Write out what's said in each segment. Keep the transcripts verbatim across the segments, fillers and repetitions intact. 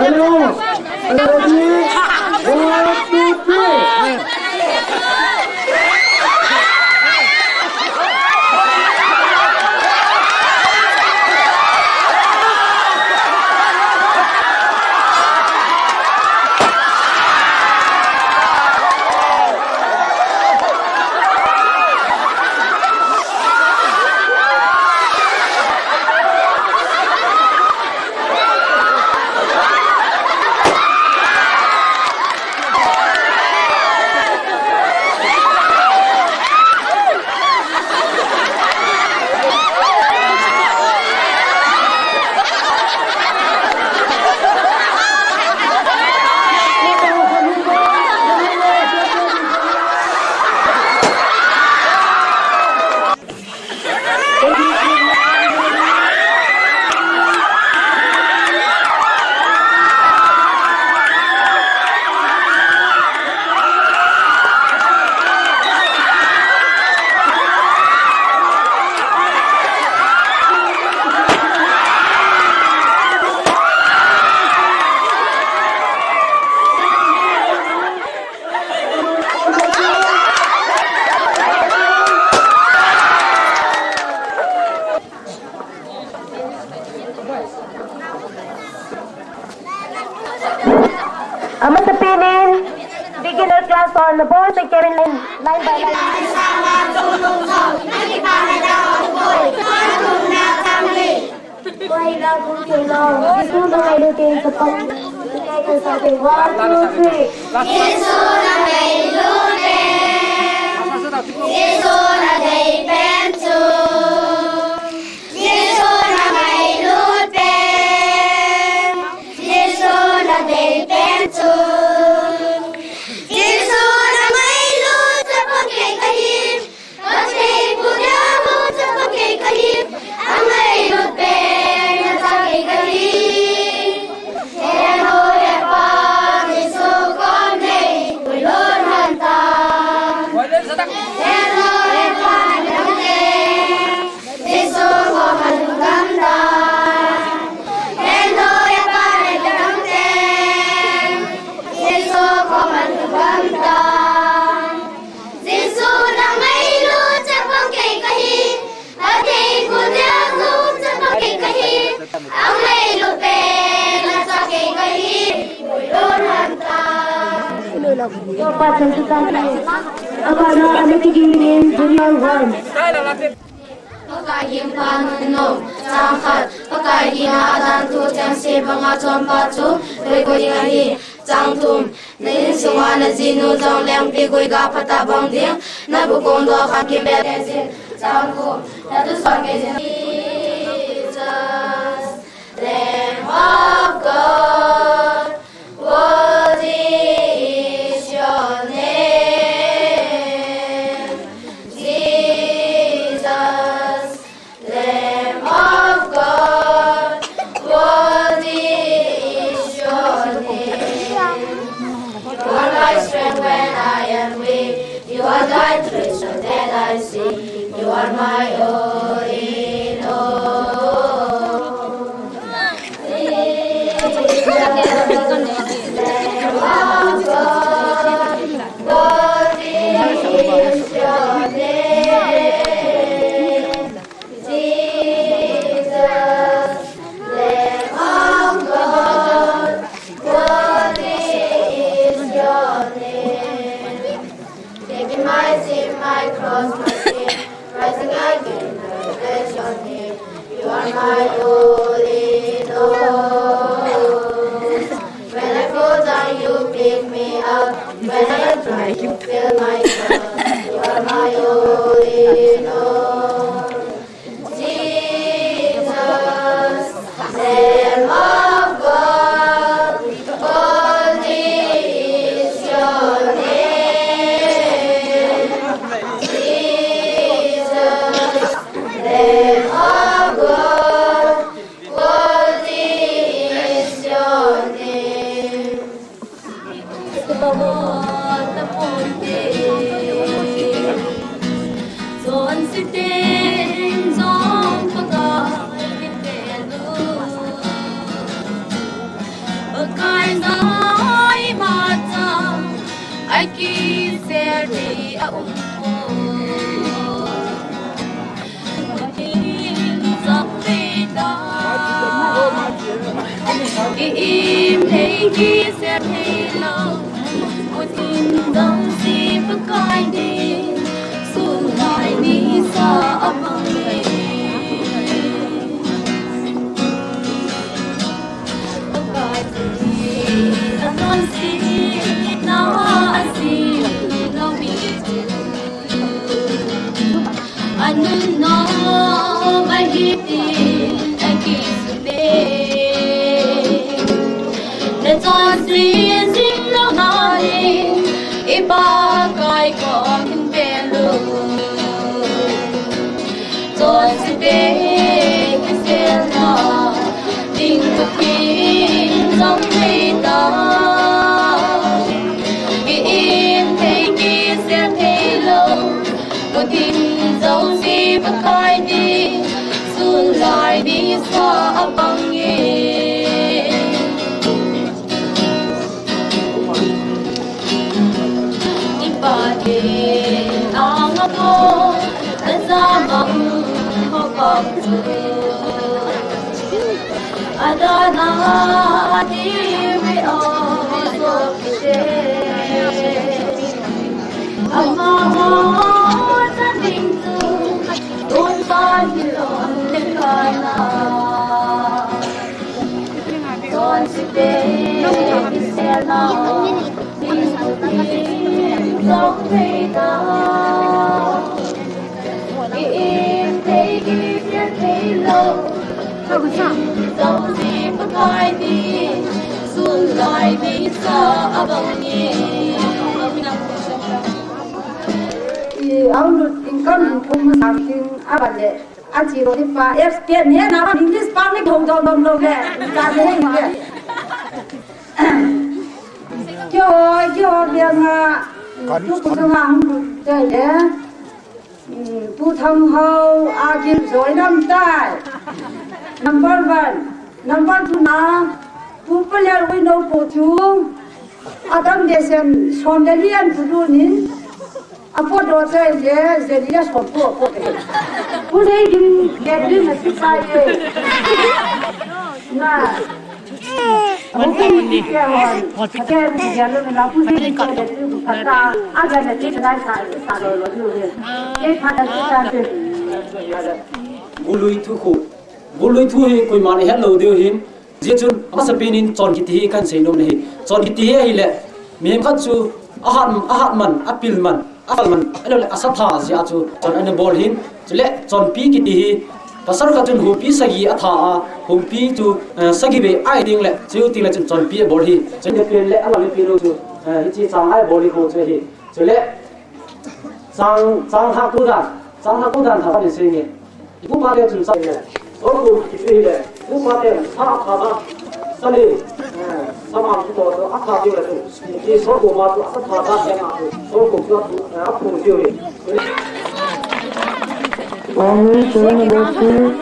Hello. Hello, ready? One, two, three. Amatapinin, beginner class on the board, the Kevin line, line by line. Koi la bu thei lo, Jesu na ngailut in chapang. One, two, three. Jesu na ngailut in. Jesu na deipen chu. Jesu na ngailut pen. Jesu na deipen chu. Jesu na ngailut chapang kei kahi. Ka thei pu dia pu chapang kei kahi, a ngailut pen na cha kei kahi. He nu he pa, Jesu kom nei, puilun han ta. He nu he pa, na dang te. Jesu kom a lungdam ta. He nu he pa, na dang te. Jesu kom a lungdam ta. Jesu na ngailut chapang kei kahi, a thei pu dia pu chapang kei kahi, a ngailut pen na cha kei kahi, puilun han ta. Yo, pa chan chu ta ni. Abana, ana kiging in, junior one. Pakai hing pha nunnom, chang khat. Pakai hing a adan thu chengse banga chonpa chu, koi koi ding ahi, chang thum. Na insunga na jinu jong lengpi gui ga phatah bang ding, na bu kong do kham kimbel te jin, chang thum. Na thuson kei jin. Jesus, Lamb of God, worthy is your name. Jesus, Lamb of God, worthy is your name. You are my strength when I am weak. You are my grace so that I see. You are my all in all. Worthy is your name. Jesus, Lamb of God, worthy is your name. Taking my sin, my cross, my shame, rising again, I bless your name. You are my all in all. When I fall down, you pick me up. When I am dry, you fill my cup. You are my all in all. Jesus, Lamb of God, worthy is your name. Jesus, Lamb of God, worthy is your name. Ki im thei ki se thei lo, kut in dong si Pakai ni, sun lai ni sa abang ni. Pakai ni, anon si, na asi, lo mi. Anun nom ahi tin akisune. Nachonse jing lou nalai, i Pakai kom hin pelu. Chonse te kiselna ding Pathen jong nei ta. Ki im thei kisel thei lou, kut in dong si Pakai ni, sun lai ni sa abang e. I Pathen anga ko, aja mang ho pang chu. Adana di we o so kise. Ama ho ta ding tu, tun pa ni lo le kana. Chonse te kiselna ding Pathen jong nei ta. Ki im thei kisel thei lou, kut in dong si Pakai ni, sun lai ni sa abang e. I outlook income kum sang tin abang le. Achi lo di pa, F P N he na ba English pa ni dong dong dong dong le. Ka ne he. Kyo, kyo, kyo nga. Tu ku nga hung tu le. Hmm, Pu Thanghao, a gim joi nam tai. Number one. Number two na, Pu Palerwin no po chu. Adam Desen, som le lian pu lu nin. A po do chai le, je li a som po, po ke. Pu Nei Gim, ge li na si sai ye. Na. Gului thu khu. Gului thu hi koiman ahet lou diu hin. Jeh chun, amasapen in chon kiti hi kahin seinom ahi. Chon kiti hi ahile, mihem khat chu ahat, ahat man, apil man, aphal man, ahilouleh asatha jeh a chu chon ana bol ahin. Chule, chonpi kiti hi, pasal khat chun humpi sagi atha a, humpi chu, eh, sagi vei ahi ding le, chu teng le chun chonpi abol ahi. Chun le pen le, alal le pen lou chu, eh, hiche chang a abol ahi kho chu ahi. Chule, chang, chang hah kou dan, chang hah kou dan tha khat in sei nge. Ipu pa te chun sa le, sor kou kiti le, ipu pa te sa tha da, sa le, eh, sa ma ki to, to, a tha ding le tu. Ki sor kou ma tu, a sa tha da, se ma tu, sor kou tu, eh, a phung diu le. Amen. Seven number three.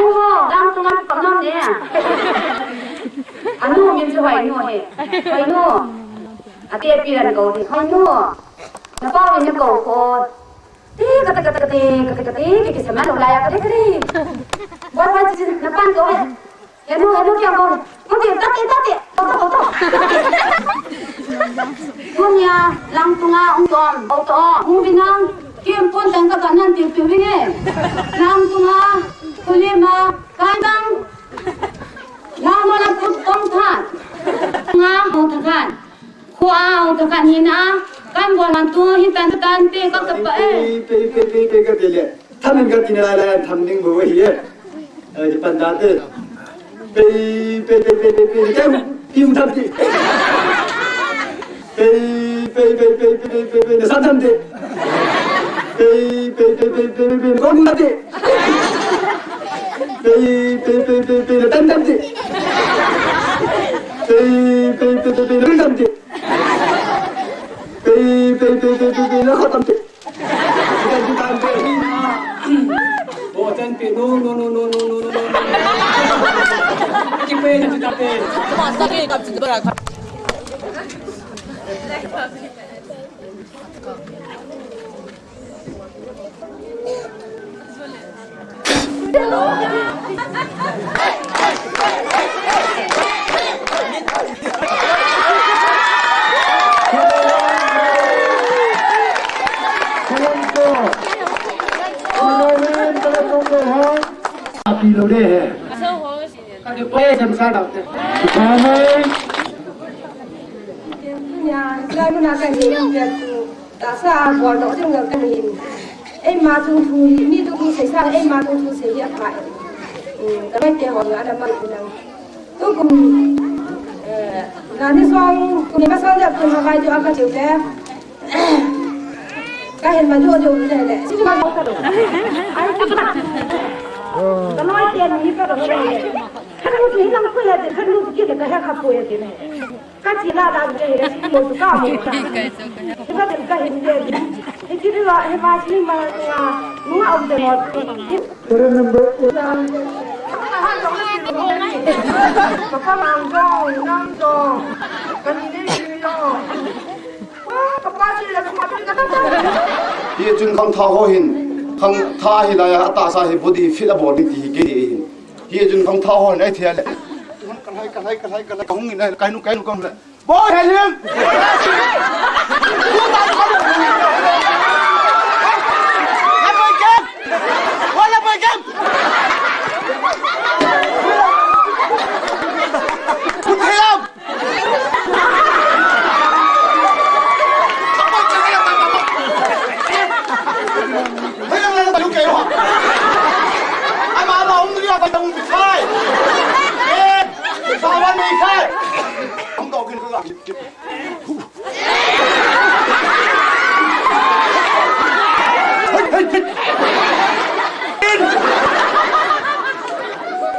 Uho, dang tungan pamam ne. Anu min chu Hoinu he. Hoinu. Ate pi ran ko ni. Hoinu. Na pa min ko ko. Ti ka ti ka ti ka ti ka ti ka ti ki ki sama lo la ya ka ti ka ti. Wa wa chi na pan ko. Henu, henu, kiang ko. Hung ti, ta ti, ta ti. To, to, to, to. Hung ya, lang tunga, hung tom, hung to, hung binang. Kim pon tang ka kanan ti tu binge. Lang tunga, kulima, kandang. Lang mo lang put tong than. Nga, hung than. Khua au ta khan hin a, kan bol man tu hin tan tan te ka ka pa e. Pe, pe, pe, pe, pe, ka pe le. Tham in ka tin lai lai tham ding bo hi e. Eh, di pan da te. Pe, pe, pe, pe, pe, pe, ka pi u tham te. Pe, pe, pe, na sa tham te. Pe, pe, pe, ko mu tham te. Pe, pe, pe, pe, pe, na tan tham te. Pe, pe, pe, pe, pe, na tham te. Pei, pei, pei, pei, pei, pei, na khatam te. Bo chan pe, no, no, no. Ki pe, ki ta pe. Ma sa ke kam chi bara kha. Ule he. Ka kipa e, jam sa dau te. Amen. Nia, lai muna ka ni yang tu. Tahsa a bol doh ding jong ka nei in. Eima chung thu hi, mi chung thu sei sang, eima chung thu sei hi apha e. Hmm, ka mite ho jong ana mang in lang. Tukum, eh, gari song, kum ni ka song ja kum ha vai jo aka chiu te. Ka hin ma jo jo le le. Si ma jo ka do. Ai, ka noi te ni ka do le. Ka nu hi lang ko ya de, ka nu ki de ka ha ka po ya de ne. Ka chi la la de, si mo ka mo. Ka de ka hin de. Hi chi la, hi ma si ma nga, nga om de mo. Papa Mang jong, Nang jong, kani nei jong. Papa si la kuma tu na ta. Hichun khangthah ho hin, khangthah hi laiya tahsa hi body fit abol ding ti hi kei ding ahin. Hichun khangthah ho hin ahi thei le. Kalai, kalai, kalai, kalai, kahung in, kainu, kainu, kahung le. Boi, hei lim!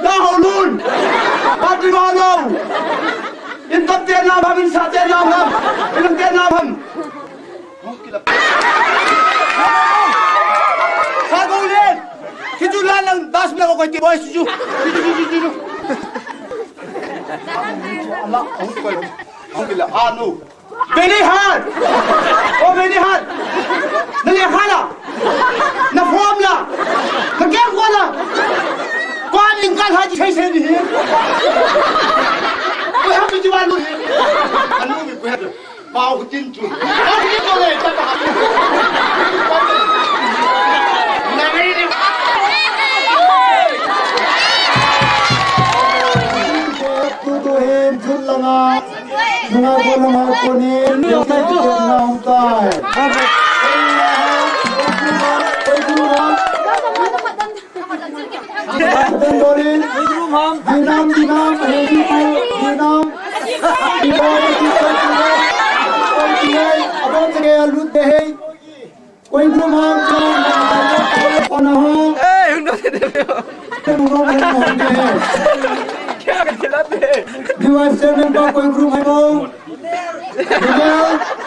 Nahou lun! Patri Valo! In kap te na ham, in sa te na ham, in lang te na ham. Sa go len! Kitu lan lang das lang ko ti boy su. Kitu kitu kitu. Ama, ang ko. Ang kila anu. Very hard! Oh, very hard! Na le khala! Na form la! Na kya wala! Kwan in kal haji sei sei ni hi! Ko ha mi jiwan ni hi! Anu mi ko ha pau tin chu! Pau tin chu le! Ta ta ha! Na mi ni! Tu tu hin chun langa! Nunga ko nunga ko ni, nunga ko nunga tai. Dinam, dinam, hei, dinam. Abang saya lut deh. Koi group ham, koi group ham. Eh, uno se te veo. Koi group ham. Kya kati late? Vice chairman pa koi group hai bo?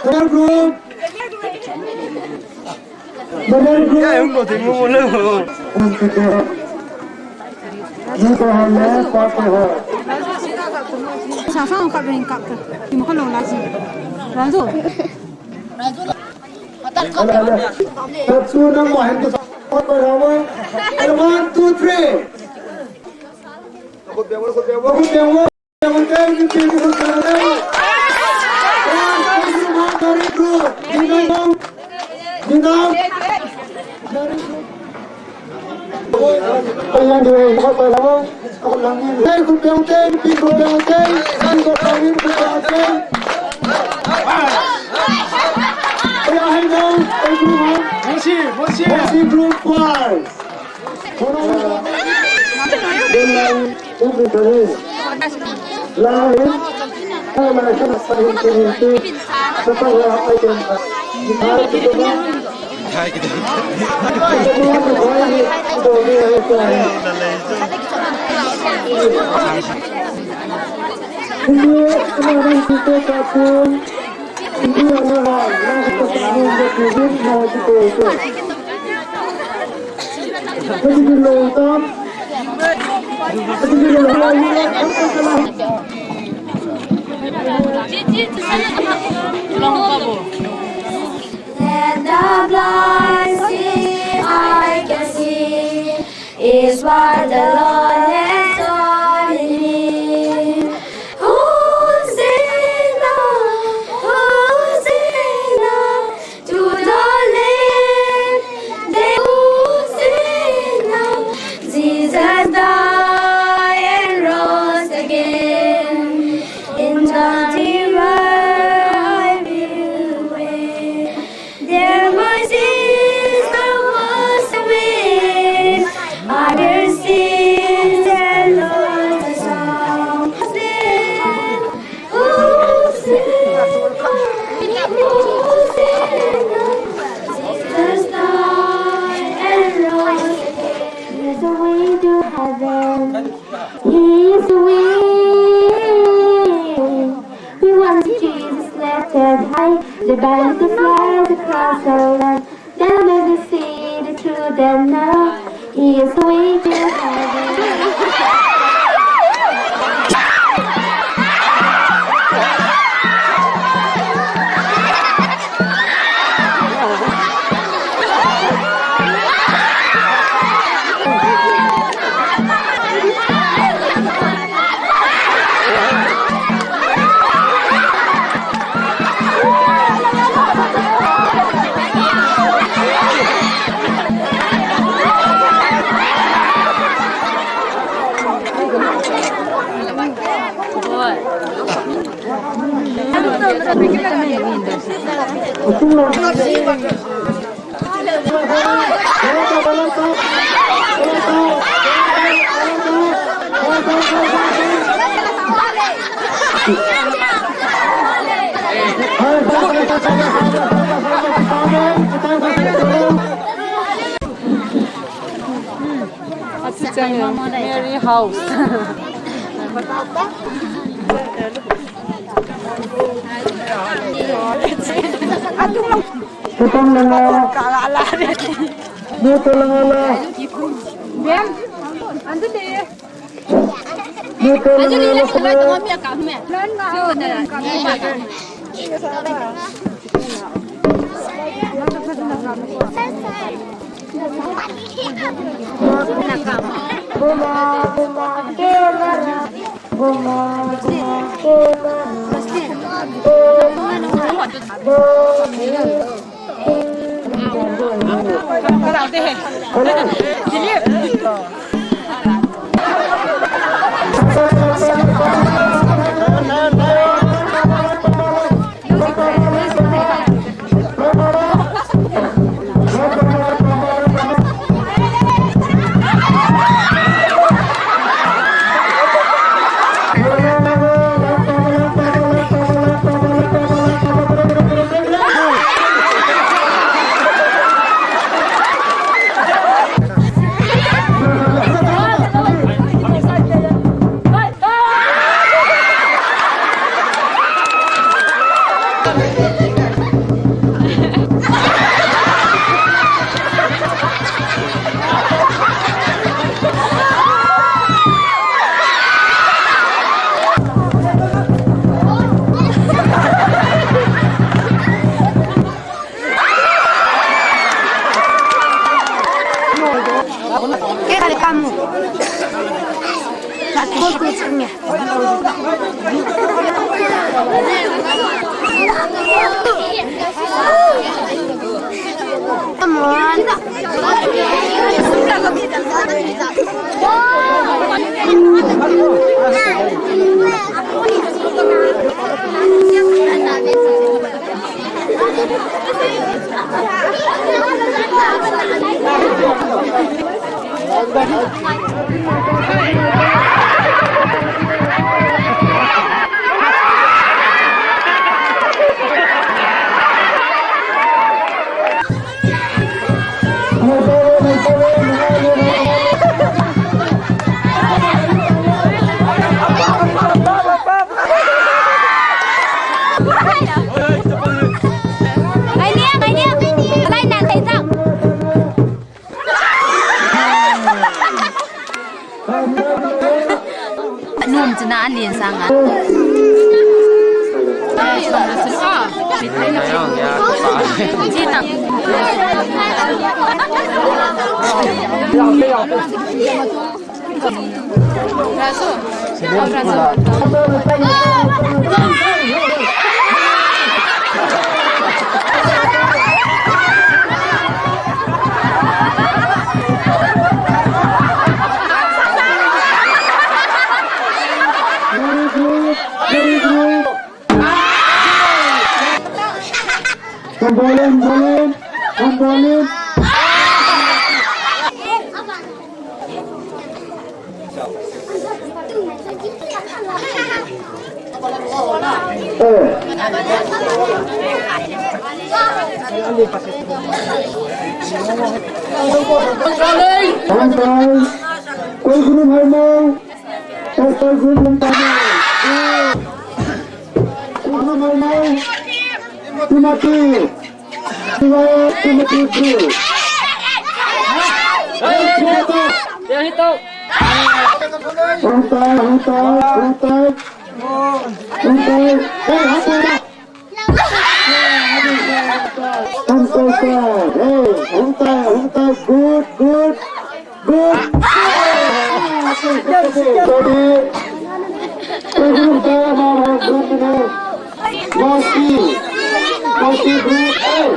Koi group. Koi group. Ya, uno te mo le. Ni ko ham le, pa ko ho. Sa sa ka ben ka. Ti mo ko lo la si. Ranzo. Ala, ala. Tatsu nang mo, hen to support pa rawa. One, two, three. Ako bewa, ako bewa. Ako bewa. Mosi, Mosi. Mosi group five. Let the blind see, I can see, is what the Lord has done in me. Hosanna, Hosanna, to the Lamb, they will sing now. Jesus died There my sister was away, other sister lost a song. Hosanna, Hosanna, Hosanna, sisters died and rose again. There's a way to heaven. He is the way. We want Jesus lifted high. The band that flies across the land. They'll never see the truth and know He is the way to heaven. Mary House. Tutong langa. Tutong langa. Num china alin sanga. Hambolin. Koi group hai mo? Koi group hai mo? Koi group hai mo? Timothy. Hung tai, hung tai, hung tai. Hung tai. Hey, hung tai. Hung tai, hung tai. Hey, hung tai, hung tai. Good, good. Good. Ready? Good. Monkey. Monkey group. Hey.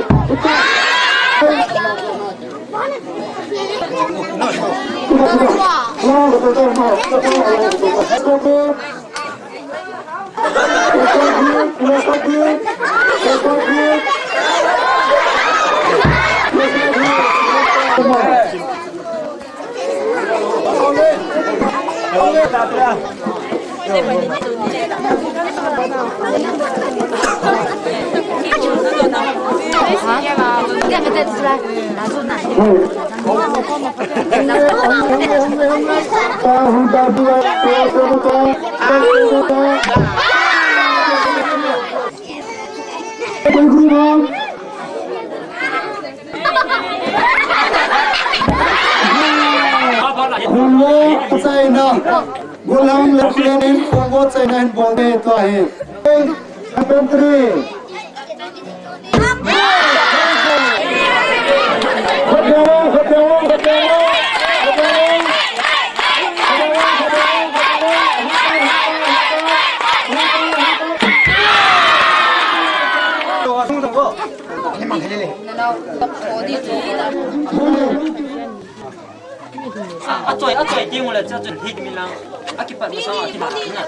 Khullo, China. Gollhang le Plen in Congo China in bol de tua hi. Hey, country. A, achoi, achoi ding ule, achoi hit mi lang. Akipat mi sa, akipat mi na.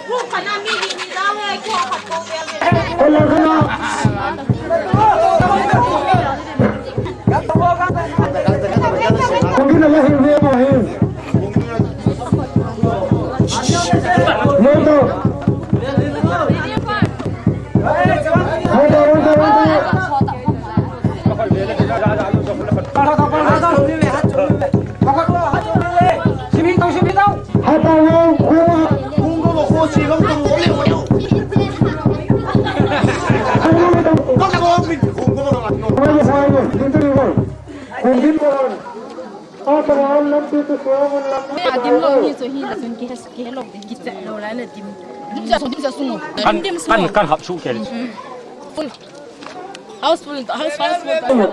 Adim lo ni chu hi la chun ki, ki lo ding ki chat lo la na dim. Dim cha sung, dim cha sung. Kan, dim sung. Kan, kan hap su ke. Full. House full, house, house full.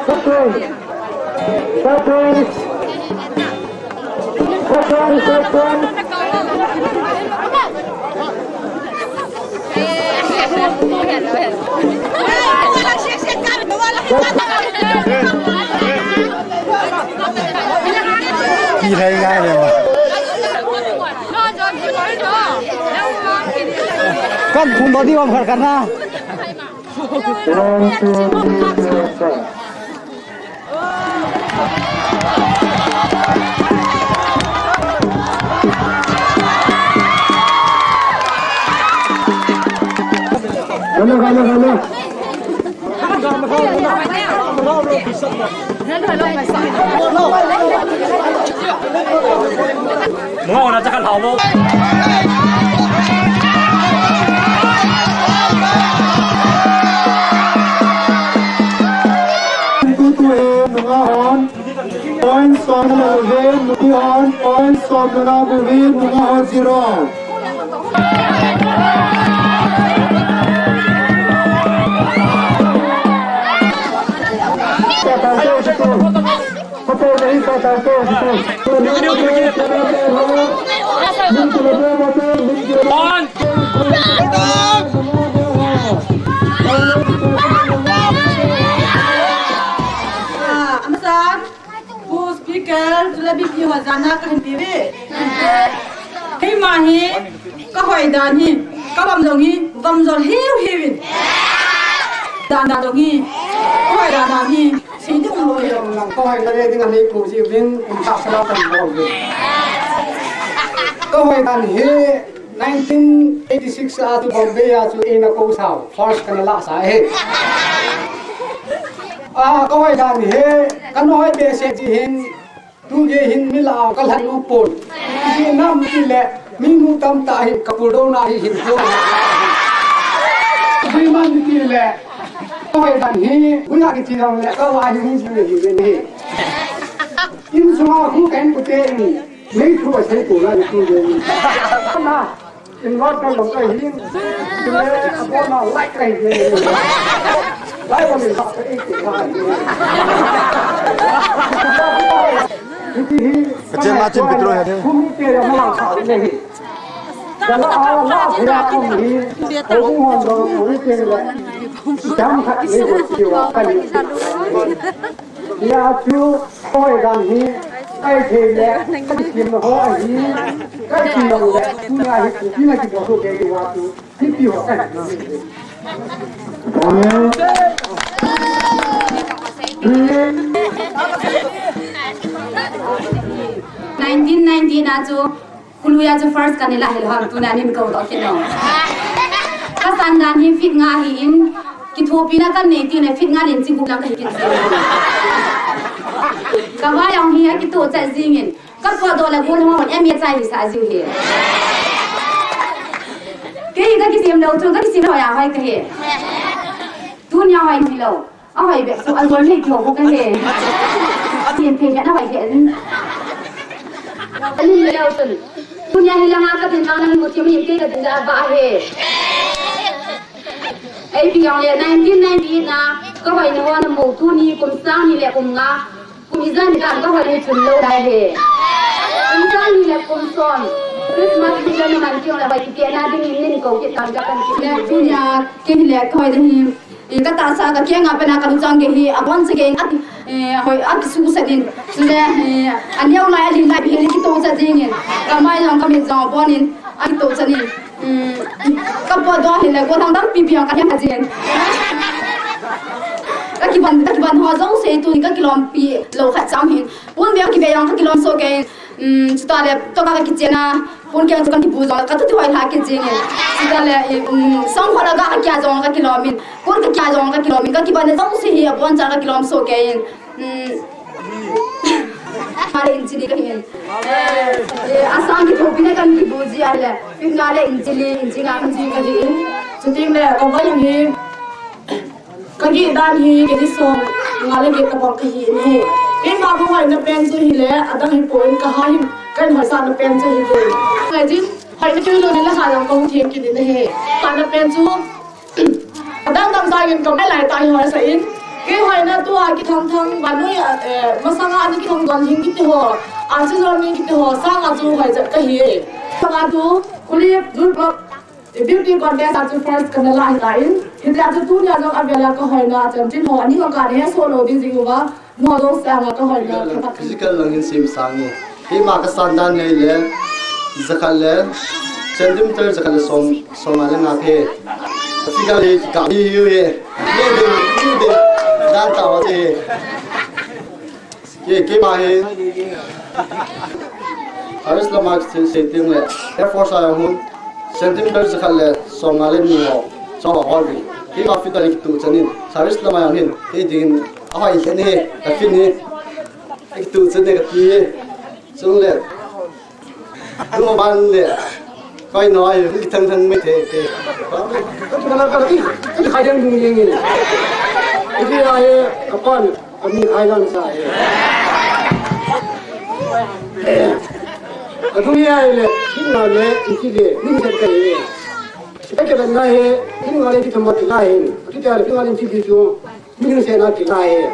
Captain. Captain. Captain, captain. Pi thei ngai le ma. Kan phun do di om khar kan na. Hello, hello, hello. Nunga hon a cha khat hao mo. Tutu e, nunga hon. Point som le gup, nupi hon. Point som le gup, nunga hon zero. Amasan, Pu Speaker, chule VP ho jana kahin pe uve. Keima hi, kahoi dan hi, kavam jong hi, vam jol hiu hiuvin. Dan dan jong hi, kahoi dan dan hi. Sei ding um lou hi. Lang ko hai na le ding a nei ko ji vin, kum ta sa la tan lo vin. Ko hai dan hi nineteen eighty-six a chu Bombay a chu eina ko sao, first kana la sa e. A, ko hai dan hi, ka noi be se ji hin, Tu gei hin mi lau ka lhan u pon. Ijeh inem itile, mi nu tamtah hin ka puldouna hi hin pon. Ijeh inem itile, ka vai dan hi, buya kichi dong le, ka vai hi hin hi hin hi. Insunga khu ken kute in, mei thu asei pon la tu gei. Na, In lot na lom ka hin. Tule abona lai ka hin. Lai bom in ka ei ti ka hin. Hiti hi. Ka chen ma chen Petro ya de. Kum te ya ma ka ne hi. Dala a la ya kum hi. Ko hon do ko te la. Jam khat ni ko ti wa ka ni. Ya chu, hoi dan hi, kai thei le, kai kim ho ahi, kai kim le, tunia hi, tunia ki bo so ke wa tu, ki pi ho kai. Nineteen ninety na chu, Khului a chu first kana la hilou ham, tuna nin ko to kino. Ka san dan hi feet nga hi in, kithopina kan nei ti le feet nga len chi gup lang ka hi kin. Ka vai jong hi a kitoh chat jing in. Ka po do le gol ho M A chai hi sa jing hi. Kei ka kisem lou chu, ka kisem lou ya hoi ka hi. Tunia hoi ni lou. Ahoi beh chu, a gol nei kio ko ka he. A tien phe na hoi he. Ani me leo tun. Tunia hi langa ka din lang mu ti mi ke ka din da ba he. Ei pi yong le nineteen ninety na ka hoi na wa na mo tuni kum sang ni le kum nga. Kum ijat ni ka ka hoi ni chun lou dai he. Kum sang ni le kum som. Christmas ni ka na man ki yong le hoi ki na ding ni ko ki tan ka kan ki. Le tunia ke ni le ka hoi ni. I ka tahsa ka kianga pena ka luchang gei hi, abon cha gei in, a, eh, hoi, a kisuhsat in. Chule, eh, a neo lai, a lim lai, hi kitoh cha jing in. Ka mai jong ka mit jong abon in, a kitoh cha in. Um, ka po do hi le, ko thang dang pi pi jong ka hem ha jing. Ka kiban, ka kiban ho jong sei tu ni ka kilom pi lou khat cham hin. Pon bia kibe jong ka kilom soh kei. Um, chuta le, to ka kichena, pon keng chu kan kibu jong, ka tu tu hoi la kijing in. Chuta le, um, song kho la ka kia jong ka kilom in. Pon ka kia jong ka kilom in. Ka kiban jong si hi, abon cha ka kilom soh kei in. Um, ma le inch li ka hin. Eh, asang kithopina kan kibu ji a le. Pin nga le inch li, inch nga kan ji ka ji in. Chuting le, ka ba jong hi. Ka gih dan hi, kei hi som nga le get tabang ka hi in ahi. Keima ka hoina pen chu hile, adang hi poi in ka ha hi, kan hoisahna pen chu hi poi. Ngai jin, hoina keu lou ni le ha jong ka hung them kit in ahi. Hoisahna pen chu, adang dang sangin ka mai lai tah hi hoisah in. Kei hoina tua kithang thang, vanui, eh, masanga ani kithang don hing kiti ho, a chi don hing kiti ho, sanga chu hoi jat kahi. Sanga chu, Khulip, Youth Club, Beauty Contest a chu first kana la hi ta in. Hitia chu tunia jong avela ka hoina chanchin ho, ani ho ka he so lo ding jing uva, mo jong sanga ka hoina. Physical, physical lang in sim sang e. Keima kasan dan nei le, jakhat le, centimeter jakhat le som, som nga le nga phe. Figure hi kikah hi hi hi. Ni de, ni de, dan ta wa de. Ke, keima hi. Paris lama se, se ting le. Air Force a hung. Centimeter jakhat le, som nga le ni ho. Som ho hol vi. Keima figure hi kitu chanin. Paris lama hin. Ke ding, ahoi khen hi, ka fin hi. Kitu chane kati. Chung le. Dum ban le. Koi noi, ki thang thang me the te. Ka na ka ki, ki khai dang dung yeng ni. Ki ai, ka pan, ka mi khai dang sa e. Ka dung ye le, ki na le, ki le, ni se ka le. Ka ke na he, ki na le ki thama ki la he. Ki ta le, ki na le ki bi chu. Min se na ki lai.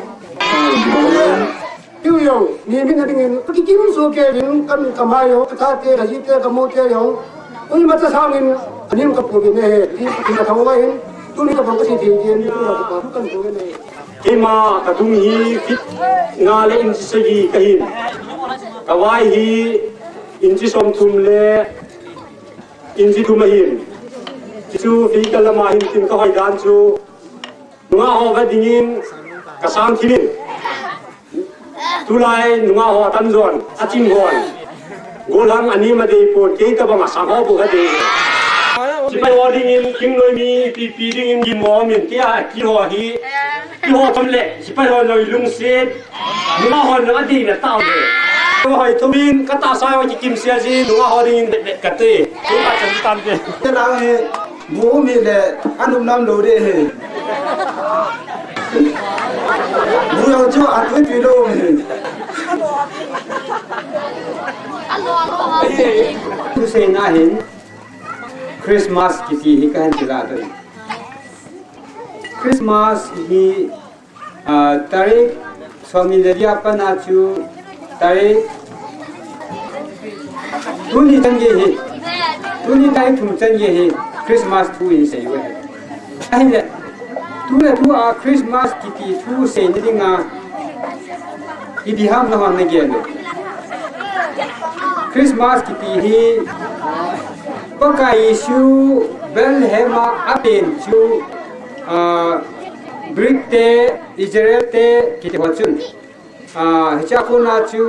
Piu yong, ni min na dingin, ki kim su ke vin, kan ka mai yong, ka ta te, ka ji te, ka mo te yong. Ui ma ta sang in, anim ka pu vin he, ki ki ka thong wai in, tu ni ka pang ka si ti ti, tu ka pa kan pu vin he. Keima ka dung hi feet nga le inch sagi ka hin. Ka vai hi inch som thum le inch thum ahin. Chu physical lama hin tin ka hoi dan chu. Nungah ho va dingin ka sang thimin. Tulai nungah ho atan jon, a ching jon. Golang ani ma dei pon, kei tabang a sang ho bu ka dei. Sipai ho dingin, king noi mi, pi pi dingin, gin mo min, kei a ki ho hi. Ki ho tam le, sipai ho noi lungset. Nungah ho noi a dei na tau le. Ko hoi thumin, ka ta sai ho ki kim sia ji, nungah ho dingin bet bet ka te. Kei ka chan tan te. Te nang he. Bu mi le, anum nam lo de he. Bu yang chu a tui tui lo mi. Tu se na hin, Christmas kiti hi ka han ti la to. Christmas hi Ah, tarik som ni le li a pat a chu tarik tuni chan gei hi, tuni tarik thum chan gei hi Christmas thu in sei uve. Ahile, tu le tu a Christmas kiti thu seina dinga ipi ham na hon na gel le. Christmas kiti hi Pakai Jesu Bethlehem a apen chu, ah, Greek te, Israel te kiti ho chun. Ah, hiche a kona chu,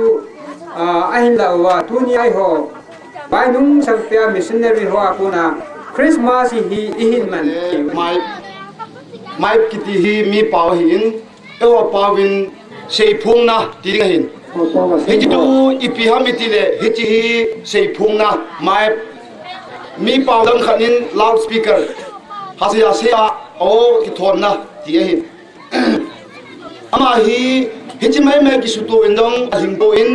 ah, ahin la uva, tuni a eiho, vainung sangpeh a missionary ho a kona, Christmas hi, hi ihin man. Mai, mai kiti hi mi pao ahin, eiho pao vin seiphongna ti ding ahin. Hiche tu ipi ham iti le, hiche hi seiphongna, mai, mi pao dang khat in loudspeaker, hasi hasi a, o kithonna ti ahin. Ama hi, hiche maimai kisuto in dong, ahing to in,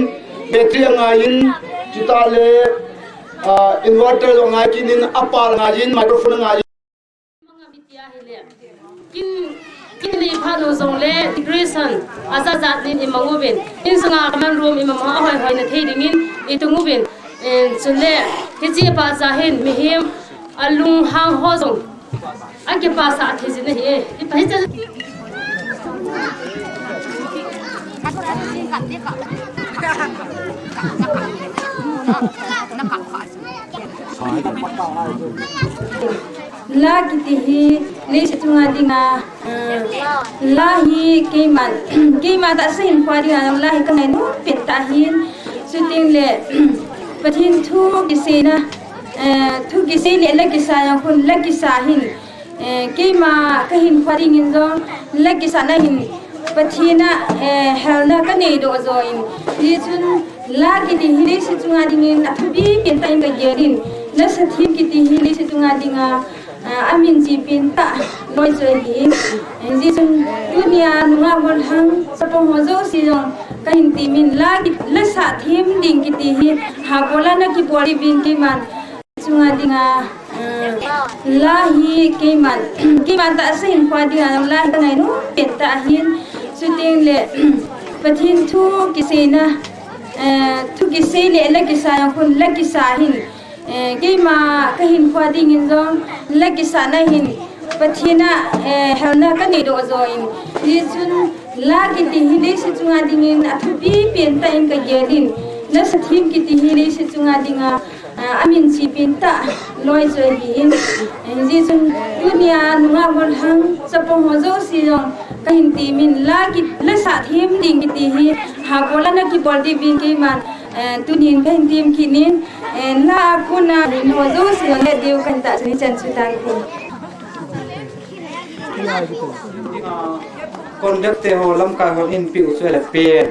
battery angai in, chutah le, ah, inverter jong angai kit in, apal angai in, microphone angai in. Manga mi tia hile. Kin, kin le phat u jong le, decoration, ajat jat nin imang uvin. Insung a common room imang a hoi hoi na thei dingin, itung uvin. Eh, chule, hiche pa cha hin, mihem, alunghang ho jong. Akipasah thei jin ahi e. Ipa hi cha. La kiti hi, leiset chunga dinga, eh, la hi keiman, keima tahsa hinkho dinga, la hi ka ngainom pen tah ahin, chuteng le, Pathen thu kiseina, eh, thu kisei le la kisa jong khun, la kisa hin, Eh, keima ka hinkho dingin jong, la kisahna hin Pathen a, eh, helna ka nei doh joh in. Hijeh chun la kiti hi leiset chunga dingin athupi pen tah in ka gel in. La sa them kiti hi leiset chunga dinga, ah, amin che pen tah loi chu ahi. Hijeh chun tunia nungah gollhang chapang ho jouse jong ka hin temin la ki-, la sa them ding kiti hi ha bol a na kibol uvin keiman chunga dinga, Eh, la hi keiman, keiman tahsa hinkho dinga la hi ka ngainom pen tah ahin, chuteng le Pathen thu kiseina, eh, thu kisei le la kisa jong khun, la kisa hin, eh, keima ka hinkho dingin jong la kisana hin Pathen a, eh, helna ka neidoh joh in, hijeh chun la kiti hi leiset chunga dingin athupi pen tah in ka gel in, la sa them kiti hi leiset chunga dinga, ah, aminchi pen tah loi chu ahin, eh, hijeh chun tunia nungah gollhang chapang ho jouse jong ka hin temin, la ki, la sa them ding kiti hi, ha, bol ana kibol diuvin keiman, eh, tunin ka hin tem kit in, eh, la a kona hin ho jouse jong le diu ka hin tah chu hichan chu tan ko. Conductor ho lamkai hon eipeh u chu le pen.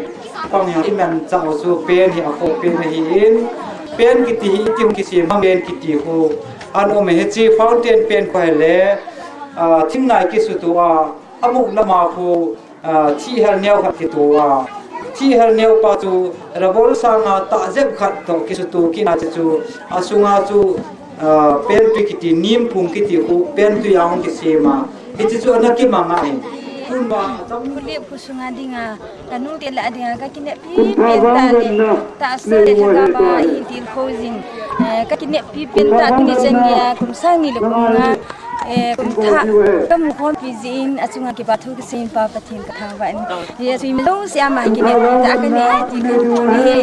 Pang jong imanchah u chu pen hi akhoh pen ahin. Pen kiti hi iti hung kisem ham pen kiti khu. Ana um e hiche fountain pen khu hile, ah, thingnai kisuto a, amuk lama khu, ah, thihel neo khat kito a. Thihel neo pa chu rubber sanga tah jep khat toh kisuto kit a chu, asunga chu, ah, pentui kiti, nimphung kiti khu pentui a hung kisem a. Hiche chu ana kimang ahi. Tunva acham. Khulep khusunga dinga, ka nute lah dinga ka kineppi pen tah le, tahsa le lhagao a hin tilkhou jing. Eh, ka kineppi pen tah tuni chan geiya kum sang ni le kum nga, eh, kum thah ka mu khompi jeh in achunga kipa thu kisei in Pa Pathen ka thangvah in. Hijeh chun mi jouse ama kineppi tah ka nei ti ka he.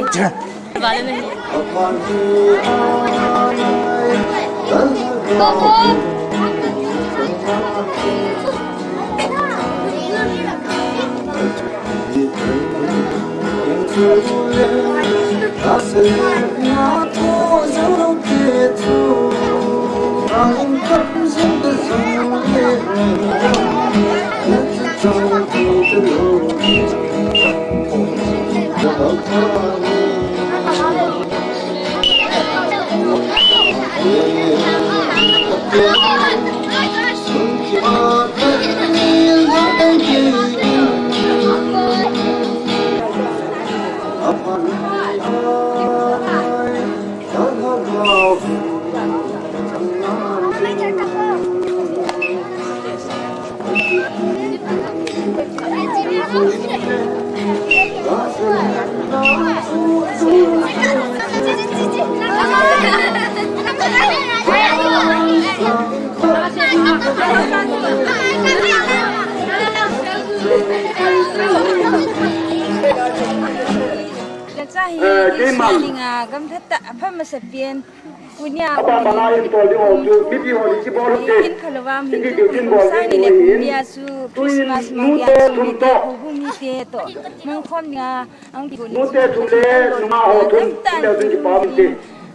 Chacha hi, eh, keima dinga gamlhat tah apha masa pen. Kunia apa mana in tol ding ho chu, mipi ho ni chi bol te. Hin khalou am hin, iti tu kin bol sang ni le kum dia chu Christmas ma dia chu mite, hu mite toh mong khom nia, ang ti ko ni. Nute thum le nungah ho thum, nute thum kipa mite.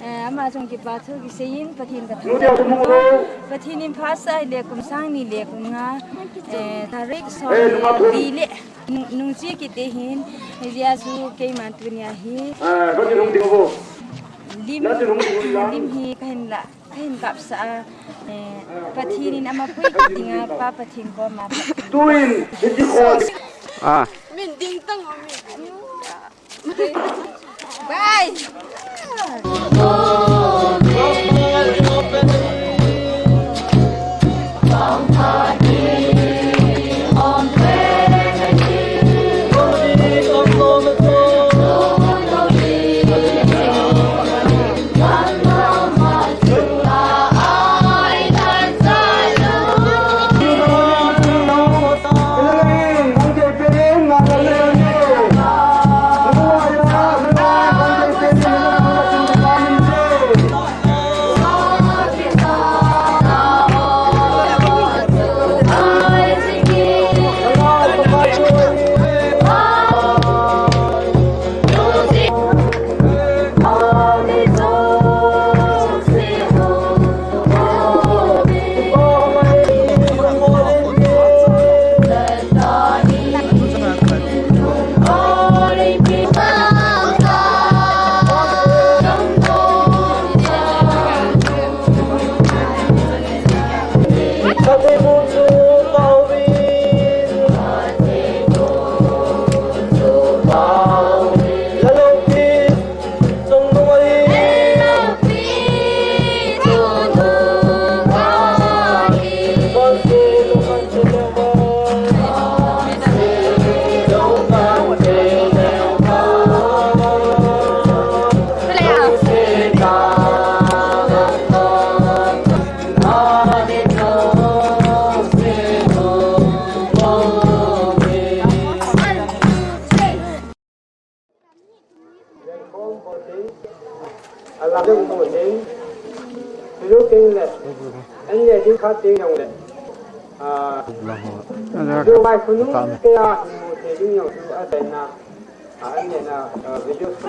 Eh, ama jong kipa thu kisei in Pathen ka thangvah in. Pathen in phat sah le kum sang ni le kum nga, eh, tarik som le li le nung, nungchi kiti hin, hijeh a chu keiman tunia hi. Ah, ka ti nung ding vo. Lim, lim hi ka hin la, ka hin kapsah a, eh, Pathen in ama pui kiti nga Pa Pathen koma. Tuin, hiti kho. Ah. Min ding tang o min. Bye. Ka ding mu ding. Lu ding le. An le ding khat ding jong le. Ah. Lu bai khunu te a mu te ding jong su a dai na. Ah, an le na, ah, video su.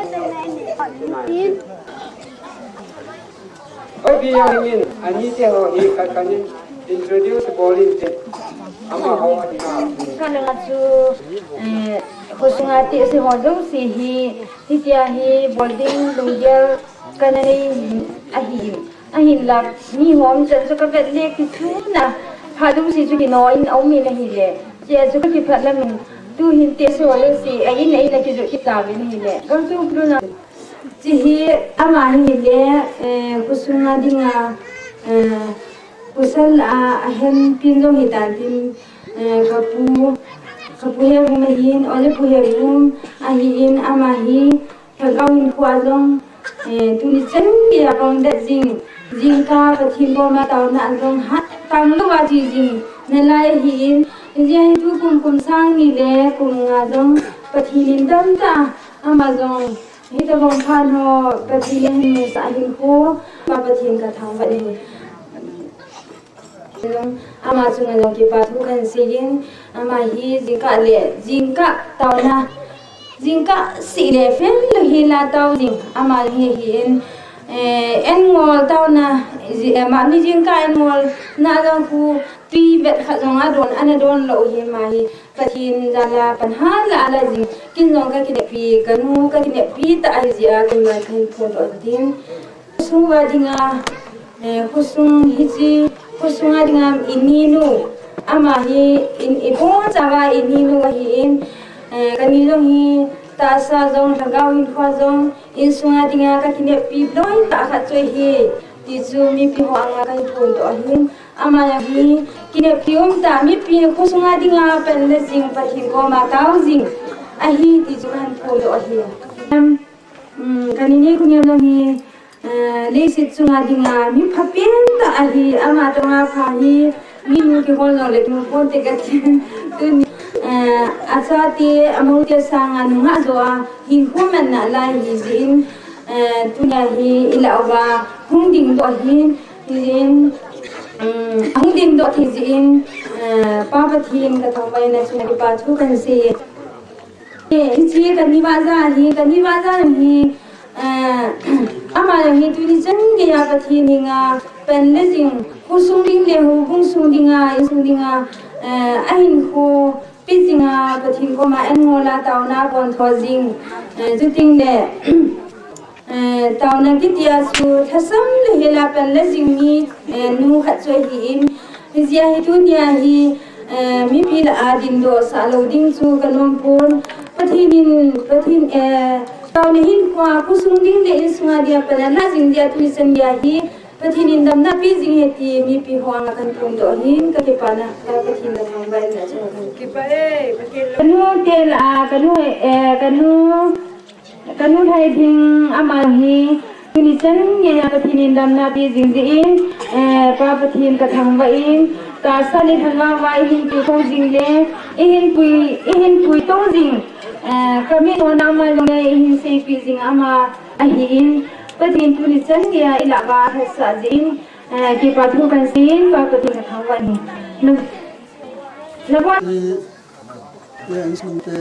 Oi, bi yang in, ani te ho hi khat khat in introduce bol in te. Ama ho ani na. Ka langa chu, eh, khosunga te se ho jong si hi, hitia hi bol ding lunggel kana nei ahi. Ahinlah, mi hom chan chu ka vet le kithuna, pha dum si chu kino in a um in ahile. Chia chu ka kiphat lam in, tu hin te so le si, a in, a in a kijo kitla vin ahile. Ka chu plu na. Chi hi ama hi le, eh, khosunga dinga, eh, khosal a, a hen pin jong hi tan tin, eh, ka pu, ka pu he vum ahin, ole pu he vum ahin ama hi, Lhagao hinkho a jong, eh, tuni chan geiya pang det jing, jingkah Pathen koma taona a jong hat tang louva che jing nalai ahin, hijeh a hi tu kum kum sang ni le kum nga jong Pathen in damtah a ama jong hitobang phat ho Pathen in ahin musah hinkho, Pa Pathen ka thangvah e. Ama chunga jong kipa thu kan seiyin, ama hi jingkah le, jingkah taona, jingkah seh le fel lou hi la tao jing, ama hi ahin, eh, en ngol taona, ji-, eh, ama mi jingkah en ngol na jong khu tui vet khat jong adon, ana don lou hi ama hi, Pathen jal a pan ha la la jing, kin jong ka kinepi, ka nu ka kinepi tah ahi jeh a, keima kahin phondoh ding. Khosung uva dinga, eh, khosung hiche, khosung a dinga in ninu, ama hi in, i pon chava in ninu ahin, eh, kani jong hi tahsa jong, lhagao hinkho jong, insung a dinga ka kinepi loi tah khat chu ahi, ti chu mipi ho anga kahin phondoh ahin, ama hi kinepi um tah, mipi khosung a dinga pan le jing Pathen koma tao jing ahi, ti chu kahin phondoh ahi. Em, um, kani ni khu niam jong hi, Eh, leiset chunga dinga mi phapen tah ahi, ama tonga pha hi, mi nu kihol jong le kimu ponte kati. Tuni, eh, achate, amoute sanga nungah jo a, hinkho man nalai ahi jeh in, eh, tunia hi ilah uva hung dingdoh ahi, hijeh in, um, hung dingdoh ahi jeh in, eh, Pa Pathen ka thangvah in achunga kipa thu kan sei. Eh, hiche kani vaja hi, kani vaja hi, eh, ama jong hi tuni chan geiya Pathen henga pan le jing, khosung ding le houbung sung dinga, insung dinga, eh, ahinkho pe jinga Pathen koma en ngol a taona pon tho jing, eh, chuteng le, Eh, taona kiti a chu lhasam le hel a pan le jing mi, eh, nu khat chu ahin, hijeh a hi tunia hi, eh, mipi lah a dingdoh sah lou ding chu ka nom pon. Pathen in, Pathen, eh, taona hinkho a khosung ding le insung a dia pan a lah jing dia tuni chan geiya hi Pathen in damna pe jing ahi ti mipi ho anga kan phondoh ahin, ka kipana, ka Pathen ka thangvah in. Kipa e, Pathen. Ka nu te lah a, ka nu, eh, ka nu Ka nu Lhaiding ama hi, tuni chan geiya Pathen in damna pe jing jeh in, eh, Pa Pathen ka thangvah in, tahsa le lhagao va i hin pui tou jing le, i hin pui, i hin pui tou jing, eh, ka mitho na ama jong le i hin seipi jing ama ahin, Pathen tuni chan geiya i lah uva lhatsah jeh in, eh, kipa thu kan sei in, Pa Pathen ka thangvah in. Na, na ba- Insung te,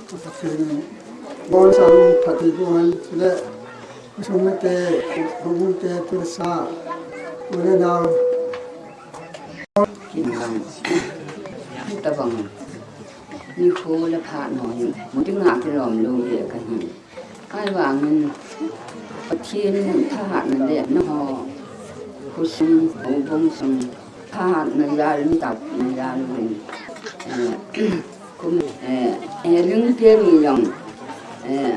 Pathen in bonsang phatthei boh hen, chule insung mite, houbung te, tu le sa, u le nao. Kin lang, tabang, nikho le phat ho hi, mu ding a kilom lou ve kahi. Ahivangin Pathen thahatna le nangho khosung, houbung sung thahatna jal, mi tapna jal uvin, eh, kum, eh, eh, ling te ni jong, eh,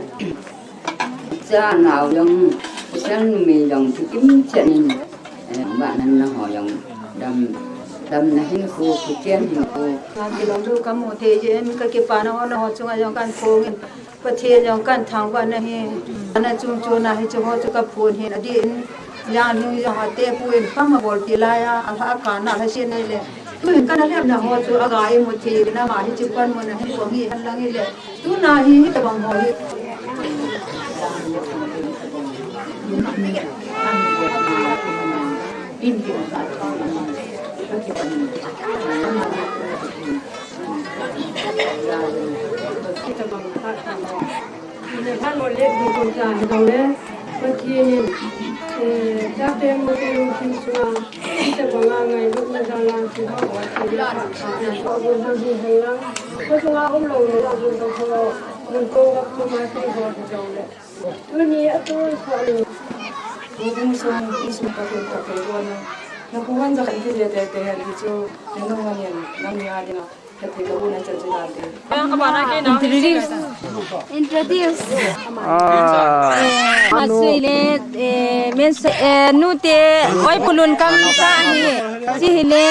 cha nao jong, pasal numei jong, kikim chet in, eh, vahnan nangho jong, dam, damna hinkho, kichen hinkho. Kilom lou kamu thei jeh in, kakipana ho, nangho chunga jong kan phong in. Pathen jong kan thangvah in ahi. Ana chungchon a hiche ho chu ka phon hin adih in, Janglhing jong ate pu in pam a bolpi lai a, alha a kana lhaset nei le. Tuhin kana lemna ho chu aga imu thei in ama hiche panmun a hin pang hi hen lang hile. Tuna hi hitabang ho hi. Ina hal o le, bu kon ta ni dau le, Pathen in, eh, ta pe mo te lungthim sunga, ita banga ngailutna jal a, ki ho, ki le, ka, ka, ka, bu na hi hal lang, ko sunga um lo, lo, bu na ho, mun ko ga ko ma te ho, dau le. Tuni a tu sa ni. Ko bu sung, i sung ka pe, ka pe, ko na. Na ko wan ja ka i te le te te hal hi chu, na no wan yan, na mi a ding a. Introduce. Introduce. Ah. Eh, anu. Asei le, eh, men se, eh, nu te, oi pulun kam sa ani. Si hi le.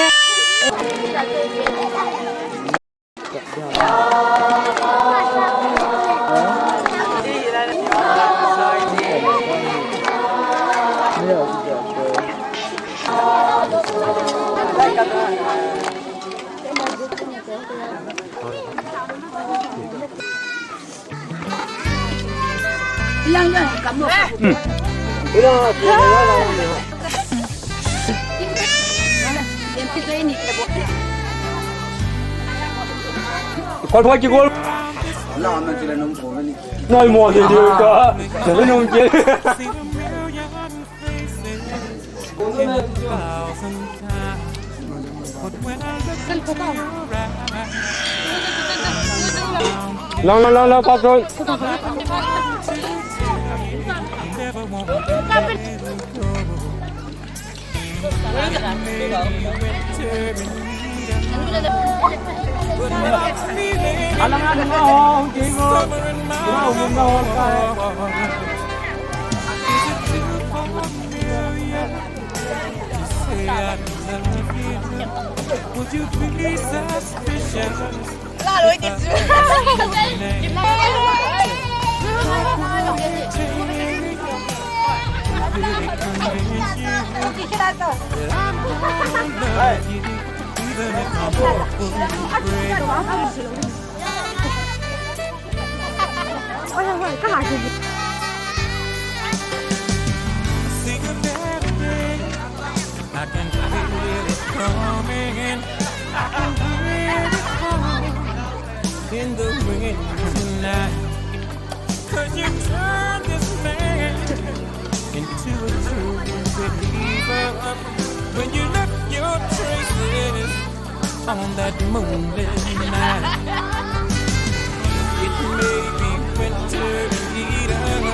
Kol phai ki kol. Nai mo de de ka. Nai mo de. Lang, lang, lang, lang, patron. Would you be suspicious? I can feel it coming. I can hear it calling in the wind tonight. Could you turn this man into a true believer? When you left your traces on that moonlit night. It may be winter in Eden,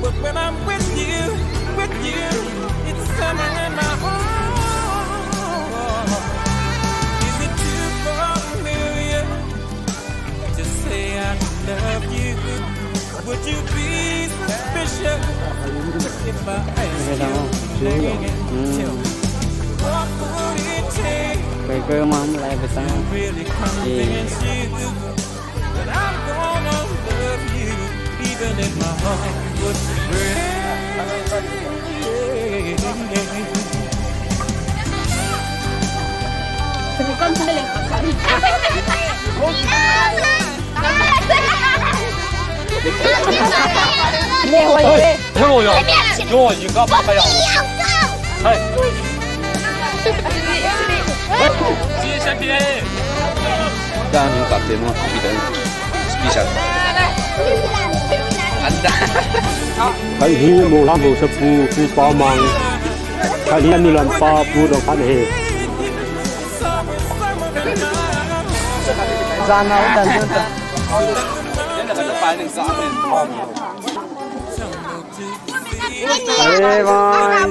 but when I'm with you, with you, it's summer in my heart. Is it too familiar to say I love you? Would you be suspicious if I asked you your name? Tell me, what would it take to really convince you that I'm gonna love you, even if my heart would break? Kan hi mu lam bu sa pu, pu pa mang. Kan hi anu lam pa pu dong kan he. Jana u dan jun ta. Hey, man,